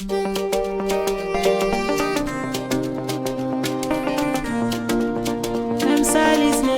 M Salis ne.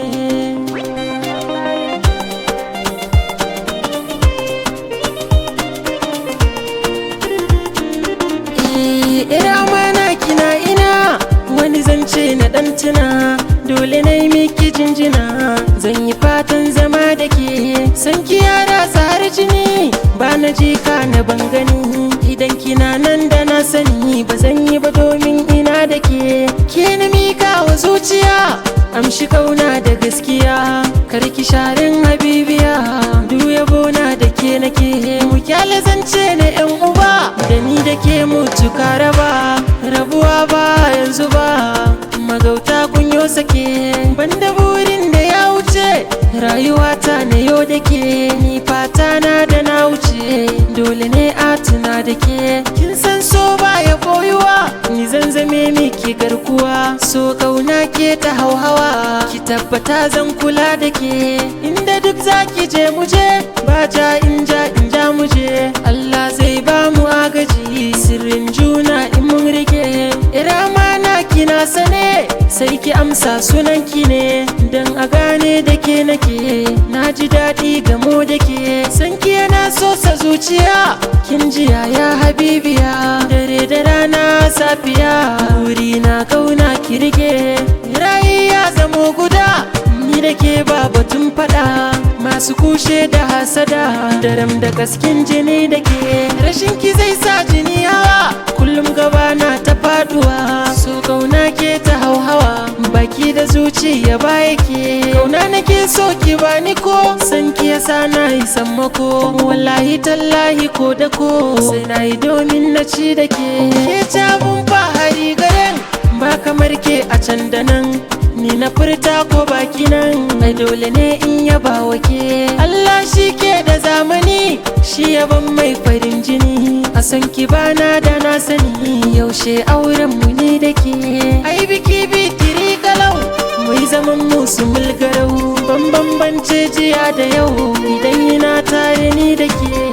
Ina mana kina ina wani zance na dan tuna, dole na yi miki jinjina. Zan yi fatan zama da ke, san ki yara har jini, ba na ji ka na ban gani. Idan kina nan da na sani, ba zan yi ba domin ina da ke. Ke na mika wa zuciya, amshi kauna da gaskiya, karki sharin habibiya. Du yabo na da ke nake, mu kyale zance na yan uba, da ni da ke mutu raba, rabuwa ba yanzu ba. Magauta kun yo sake, banda burin da ya wuce rayuwata na yau da ke. Ni fata na da na wuce, dole ne a tuna da ke. Kin san so baya koyuwa, ni zan zame miki garkuwa. So kauna ke ta hauhawa, ki tabbata zan kula da ke. Inda duk zaki je muje, ba ja in ja in ja muje. Allah zai ba mu agaji, sirrin juna in mun rike. Irama na kina sane, sai ki amsa sunan ki ne, dan a gane da ke nake. Na ji daɗi gamo da ke, san ki yana so sa zuciya. Kin ji yaya habibiya, dare da rana safiya, wuri na kauna ki rike. Rayi ya zamo guda, ni da ke ba batun fada. Masu kushe da hasada, daram da gaskin jini da ke. Rashin ki zai sa jini hawa, kullum gaba na ta faduwa. So kauna ke ta hauhawa, baki da zuciya ba yake. Kauna nake so ki bani ko, san ki yasa na yi sammako. Wallahi tallahi ko da ko, sai na yi domin na ci da ke. Ke cabun fahari garin, ba kamar ke a can da nan. Ni na furta ko baki nan, ai dole ne in yaba wa ke. Allah shi ke da zamani, shi yaban mai farin jini. A san ki bana da na sani, yaushe auren mu ni da ke. Ai biki bitiri kalau, mu yi zaman musu mulgarau. Ban bambance jiya da yau, idan ina tare ni da ke.